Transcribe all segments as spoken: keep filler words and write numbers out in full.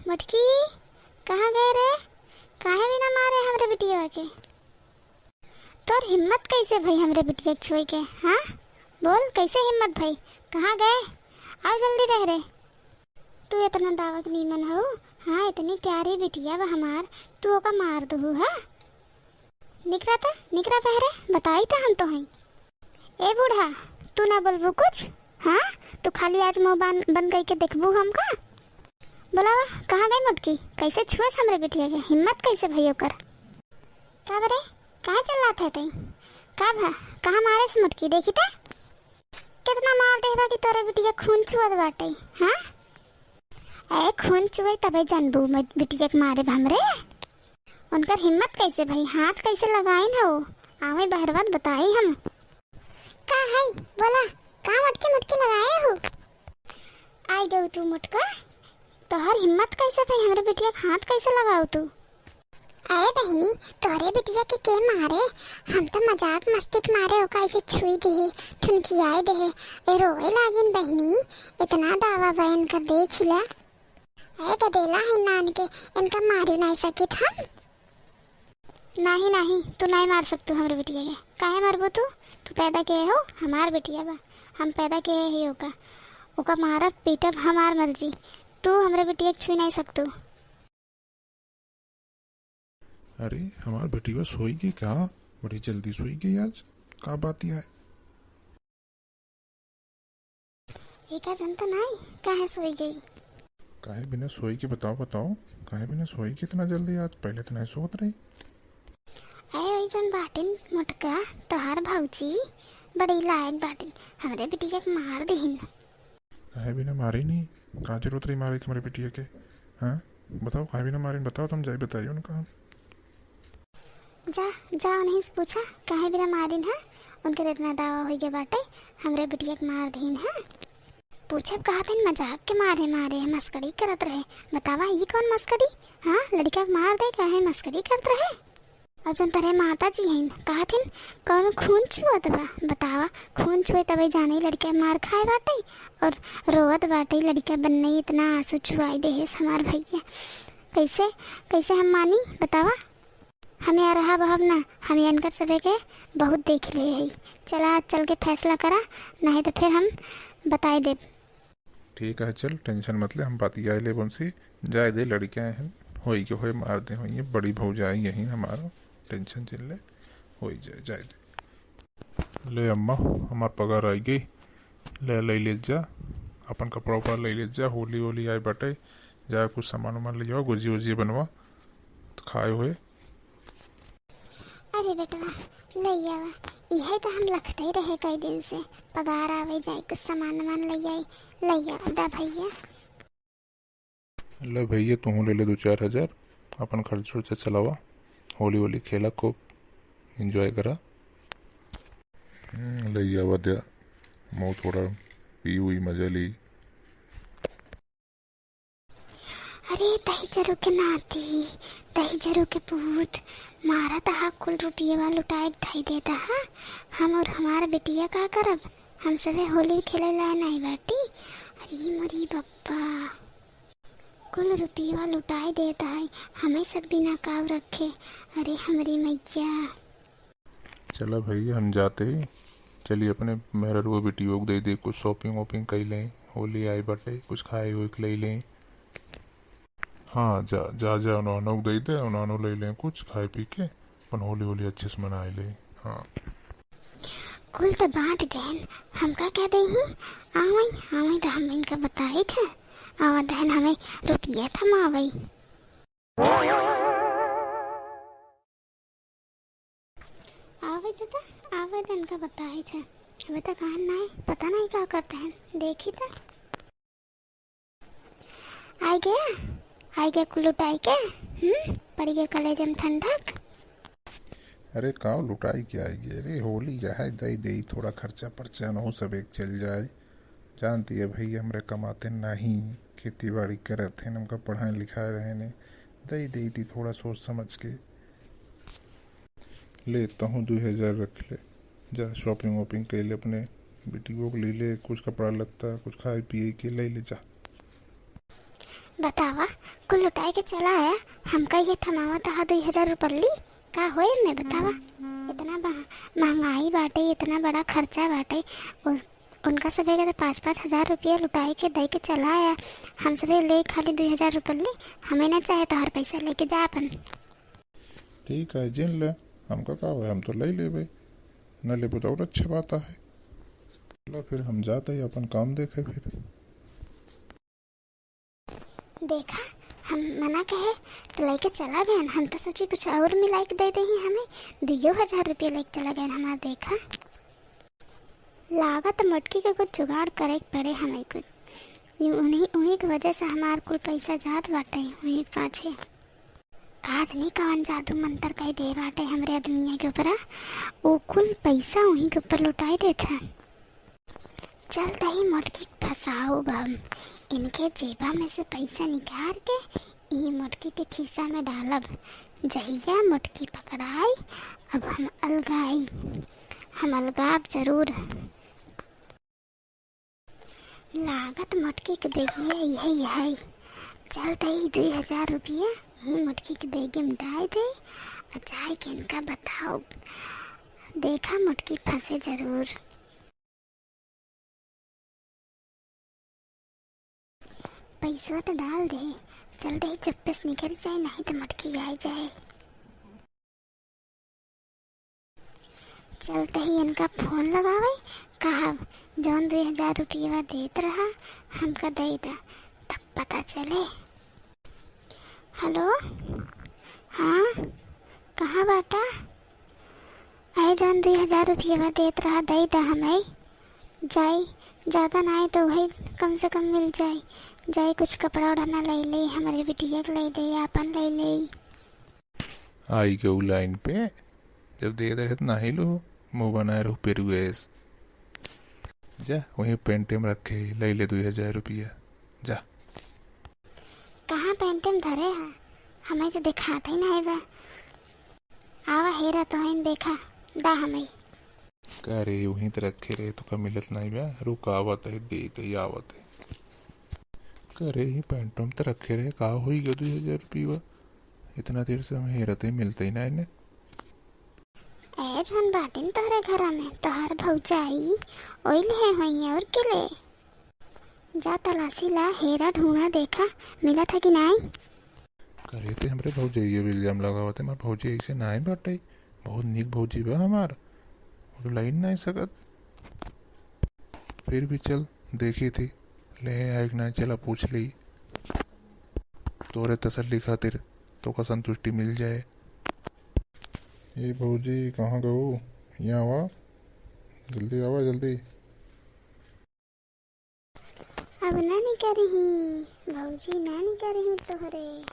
मोटकी, कहाँ गए रे? काहे बिना मारे हमरे बिटिया के? तोर हिम्मत कैसे भई हमरे बिटिया के छुए के, हाँ? बोल, कैसे हिम्मत भई? कहाँ गए? आव जल्दी बहरे। तू इतना दावक नीमन हऊ, हाँ, इतनी प्यारी बिटिया बा हमार, तू ओका मार दुहू, हाँ? निकरा त, निकरा बहरे, बताई त हम तोहई। ए बूढ़ा, तू ना बोलबू कुछ? हाँ, तू खाली आज मुँह बन, बंद कइके देखबू हमका? बोलावा, कहाँ गई मोटकी? कैसे छुएस हमरे बिटिया के? हिम्मत कैसे भई ओकर? का बरे, कहाँ चिल्लात है तई? का भा, कहाँ मारेस मोटकी? देखी त, कितना मार देहबा कि तोरे बिटिया खून चुअत बाटे, हाँ? ए, खून चुए तबे जानबू, मैं बिटिया के मारे हमरे। उनकर हिम्मत कैसे भई, हाथ कैसे लगाइन हो? आवे बहरवा त बताई हम। का है, बोला, का मटकी मटकी लगाए हो? आई गऊ तू मोटका, तोहर हिम्मत कैसे भई, हमरे बिटिया के हाथ कैसे लगाऊ तू? अरे बहिनी, तोरे बिटिया के, के मारे? हम तो मजाक मस्ती के मारे ओका ऐसे छुई दिहे, ठुनकियाए दिहे। ए, रोए लागिन बहिनी, इतना दावा बा इनकर, देखिला। ए, गदेला है नान के, इनका मारे नहीं सकित हम। नाही, नाही, तू नाही मार सकतू हमरे बिटिया के। काहे मारबू तू? तू पैदा किए हो, हमार बिटिया बा, हम पैदा किए ही ओका। ओका मारब, पीटब, हमार मर्जी। तू हमरे बिटिया के छुई नाही सकतू। अरे, हमार बेटिया सोई गई का? बड़ी जल्दी सोई गई आज, का बात है? एका जनता नाई, काहे सोई गई? काहे बिना सोई के, बताओ, बताओ, काहे बिना सोई के इतना जल्दी आज? पहले तो नहीं सोत रही। अरे, ओई जौन बाटिन मोटका, तोहार भौजी, बड़ी लायक बाटिन, हमरे बिटिया के मार दिहिन। काहे बिना मारी नहीं? का जरूरत रही मारे के हमरे बिटिया के? हाँ, बताओ, काहे बिना मारिन? बताओ, तुम जाई बताइए उनका। जा, जा, उन्हीं से पूछा, काहे बिना मारिन है? उनकर इतना दावा होइ गया बाटे, हमरे बिटिया के मार दीन है। पूछब कहत हन, मजाक के मारे मारे, मस्करी करत रहे। बतावा, ई कौन मस्करी? हाँ, लड़का के मार दे, काहे मस्करी करत रहे? अब जौन तोहरे माता जी हईन, कहत हईन, कौनो खून चुअत बा? बतावा, खून चुए तबे जाने लड़का मार खाए बाटे और रोवत बाटे। लड़का बन्ने इतना आंसू चुआई देहेस हमार भैया। कैसे, कैसे हम मानी, बतावा? हम यहाँ रहब ना, हम इनकर सबे के बहुत देख ले हई। चला, आज चल के फैसला करा, नहीं तो फिर हम बताए देब। ठीक है, चल, tension मत ले, हम बतियाए लेब उनसे। जाए दे, लड़कियाँ हैं, होई के होए, मार दे होई, बड़ी भौजाई यहीं हमारो, tension जिन ले, होई जाए, जाए दे। ले अम्मा, हमार पगार आई गई, ले, ले ले जा, अपन कपड़ा उपड़ा ले ले जा, होली, होली आए बाटे, जा कुछ सामान उमान ले जाओ, गुजिया उजिया बनवा, खाए हुए। अरे बेटवा, ले आवा, इहे तो हम लखते रहे कई दिन से, पगार आवे जाए, कुछ सामान वामान ले आई, ले आवा दा भैया। ले भैया, तू ले ले दो चार हजार, अपन खर्च उर्चा चलावा, होली होली खेला खूब, enjoy करा। हम्म, ले आवा द्या, मऊ थोड़ा पी हुई मजा ली। अरे दही जरू के नाती, दही जरू के पूत, मारा तहा कुल रुपयवा लुटाए के धई देता हा। हम और हमार बिटिया का करब? हम सभे होली खेले लाए नहीं बाटी। अरे मोरी बप्पा, कुल रुपयवा लुटाए देता है, हमें सब बिना काव रखे। अरे हमरी मैया। चला भैया, हम जाते ही। चलिए, अपने मेहररुआ बिटियों को दे दे, कुछ shopping वॉपिंग कर लें, होली आई बाटे, कुछ खाए हुए के ले लें। हाँ, जा, जा, जा, उन्होंने को दे दे, उन्होंने ले लें कुछ खाए पी के, अपन होली, होली अच्छे से मनाए लें। हाँ। कुल तो बांट देन, हमका क्या देही? आवई, आवई तो हम इनका बताई थे, आवा देन हमें रुपया थमावई। आवे दे त, आवे दे, इनका बताई थे। अबे तक आन नाई, पता नहीं का करते हैं, देखी त। आई गया, आई गया कुल लुटाई के, हम्म, पड़ी गया कलेजम ठंडक। अरे काव लुटाई के आई गया रे, होली है, दई दई, थोड़ा खर्चा पर्चा न हो, सब एक चल जाए। जानती है भैया, हमरे कमाते नहीं, खेती बाड़ी करत हैं, हमका पढ़ाए लिखाए रहे ने, दई दई थी थोड़ा सोच समझ के। ले, तहूँ दुई हजार रख ले, जा shopping वॉपिंग कर ले, अपने बेटियों को ले ले, कुछ कपड़ा लत्ता, कुछ खाए पिए के ले ले जा। बतावा, कुल लुटाए के चला आया, हमका ये थमावा तहा दुई हजार रुपल्ली, का होए में बतावा? इतना बह-, महंगाई बाटे, इतना बड़ा खर्चा बाटे, उ-, उनका सभे के तो पाँच पाँच हजार रुपया लुटाए के दे के चला आया, हम सभे ले खाली दुई हजार रुपल्ली, हमें ना चाहे तोहर पैसा, लेके जा अपन। ठीक है, जिन ले, हमका का होए, हम तो ले लेबे, न लेबे तो और अच्छा बात है। चलो फिर हम जाते ही अपन काम देखे फिर। देखा, हम मना कहे तो लेके चला गए, हम तो सोची कुछ और मिलाई के दे दे ही हमें, दुइयो हजार रुपया लेके चला गए हमार। देखा, लागत मोटकी के कुछ जुगाड़ करे के पड़े हमें कुछ, ये उन्हीं, उन्हीं के वजह से हमार कुल पैसा जात बाटे उन्हीं के पाछे। का जनी कवन जादू मंतर कई दे बाटे हमरे आदमिया के ऊपर, उ कुल पैसा उहीं के ऊपर लुटाई देत है। चल तही मोटकी के फंसाउब हम, इनके जेबा में से पैसा निकाल के ई मोटकी के खिस्सा में डालब। जहिया मोटकी पकड़ाई, अब हम अलगाई, हम अलगाब जरूर। लागत मोटकी के बेगिया इहे, इहे। चल तही दुई हजार रुपया ही मोटकी के बेगी में डाल दे और जाए के इनका बताउब। देखा मोटकी फंसे जरूर। पैसवा तो डाल दे, चल तही चुप्पे से निकल जाए, नहीं तो मोटकी आए जाए। चलते ही इनका फोन लगावे, कहब, "जौन दुई हजार रुपया देत रहा, हमका दे दा, तब पता चले।" हेलो, हाँ, कहाँ बाटा? अरे, जौन दुई हजार रुपया देत रहा, दे दा हमें। जाई, ज्यादा ना आए तो वही कम से कम मिल जाए। जाई, कुछ कपड़ा ओढ़ना ले ले, हमारे बिटिया के ले ले, आपन ले ले। आई गऊ लाइन पे, जब दे दे रहे तो नाही लो, मुंह बनाए रहू पेरुएस। जा, वहीं पेंटे में रखे ही, ले ले दुई हजार रुपया, जा। कहाँ पेंटे में धरे है? हमें तो दिखात ही नाही बा। आवा हेरा तो हईन देखा, दा हमें। का रे, वहीं तो रखे रहे तो का मिलत नाही बा? रुक, आवत है, दे दे, आवत है। का रे, ही पेंटो में तो रखे रहे, का होई गया दुई हजार रुपया? इतना देर से हम हेरत ही, मिलते ही ना इन्हें। ए, जौन बाटिन तोहरे घरा में, तोहार भौजाई, ओई ले होई और के ले? जा तलाशी ला, हेरा ढूंढा, देखा, मिलत है कि नाई? करे ते हमरे भौजाई ये इल्जाम लगावत है, हमार भौजी ऐसे नाई बाटे, बहुत नीक भौजी बा हमार, वो तो लाई नाई सकत। फिर भी चल, देखी थी, ले आए कि ना, चला पूछ ली। तोरे तसल्ली खातिर तोका संतुष्टि मिल जाए। ए भौजी, कहाँ गऊ? यहाँ आवा, जल्दी आवा, जल्दी। अब ना निकरही, भौजी ना निकरही तोहरे।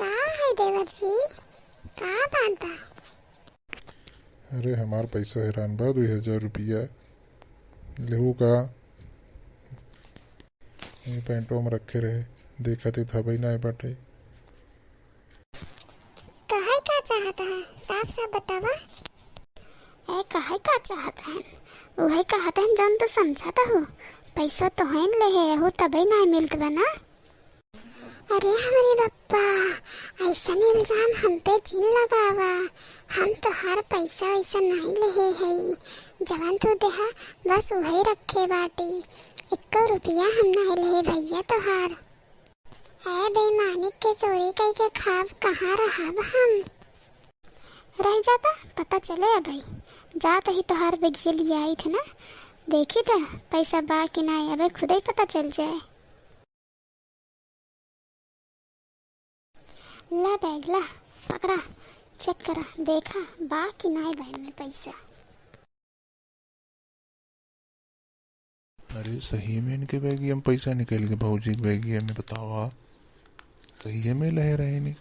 का है देवर जी, का बात बा? अरे, हमार पैसा हेरान बा, दुई हजार रुपया लेहू का? ये पैंटवा में रखे रहे, देखत ही थबई ना बाटे। कहे का चाहत है, साफ साफ बतावा। ए, कहे का चाहत है? उहे कहत है जौन तो समझत हो, पैसा तो है ले है, हो तबे ना मिलत बा ना। अरे हमरे बप्पा, ऐसन इल्जाम हम पे जिन लगावा। हम तोहार पैसा वैसा नाई लेहे हई। जवन तू देहा, बस उहे रखे बाटी। एक्को रुपया हम नाई लेहे भैया तोहार। ए बेईमानी के चोरी कई के खाब कहाँ रहब हम? रह जाता, पता चले अबे। जात ही तोहार बेगिया लिए आई थे ना, देखी था पैसा बा कि नाई, अबे खुदे ही पता चल जाए। ला बैग ला, पकड़ा, चेक करा, देखा बा कि नाई बैग में पैसा। अरे सही में इनके बैगिया में पैसा निकल गए भौजी के बैगिया में, बतावा, सही में लहे रहे नी।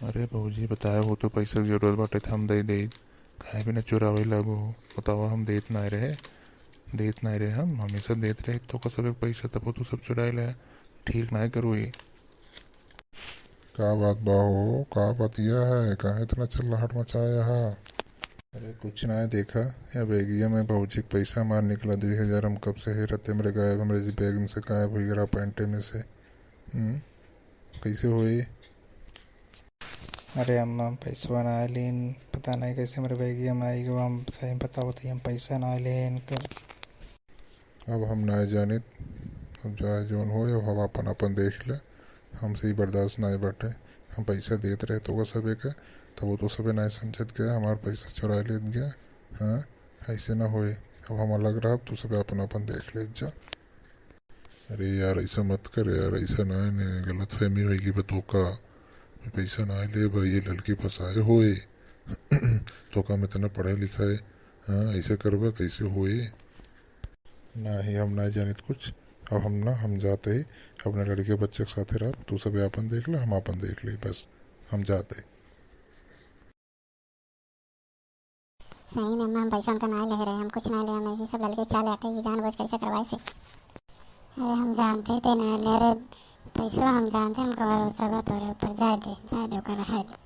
अरे भौजी बताए हो तो पैसा के जरूरत बाटे त हम दे दे, काहे बिना चोरावे लागो हो, बतावा हम देत नाई रहे। देत नाई रहे हम, हमेशा देत रहे तो का सब पैसा, तब तू सब चुराए ले, ठीक नाई करो ये। का बात बा हो, का बतिया है, काहे इतना चिल्लाहट मचाया है? अरे कुछ ना है, देखा, या बैगिया में भौजी के पैसा हमार निकला, दुई हजार। हम कब से हेरत, हमरे गायब, हमरे जी बैग में से गायब होइ गया, पैंटे में से। हम्म, कैसे होई? अरे अम्मा, हम पैसवा ना लेन, पता नहीं कैसे हमरे बैगिया में आई गवा। हम सही बतावत ही, हम पैसा ना लेन कर। अब हम नाय जानित, अब चाहे जौन होय, अब हम आपन, आपन देख ले। हमसे ही बर्दाश्त नाय बाटे। हम पैसा देत रहे तो सबे के, तब वो तो सबे नाय समझत के हमार पैसा चुराय लेत गया। हाँ, ऐसे ना होए। अब हम अलग रहब, तू सबे आपन, आपन देख लेत जा। अरे यार, ऐसा मत कर यार, ऐसा ना है, ने गलतफहमी होइगी बा तोका। पैसा ना ले बा, ये लड़की फंसाए होए। तोका हम इतना पढ़े लिखा है, हाँ, ऐसे करबा, कैसे होए? नाही, हम ना जानित कुछ। अब हम ना, हम जाते ही अपने लड़के बच्चे के साथे रहब, तू सब आपन देख ले, हम आपन देख ले, बस हम जाते। सही में अम्मा, हम पैसा उनका ना ले रहे, हम कुछ ना ले, हम ऐसे सब लड़के चाल आटे, ये जानबूझ कैसे करवाए से। अरे हम जानते थे ना ले रे, पैसा हम जानते, हमका भरोसा बा तोरे ऊपर, जाए दे, जाए दे, ओकर रहे दे।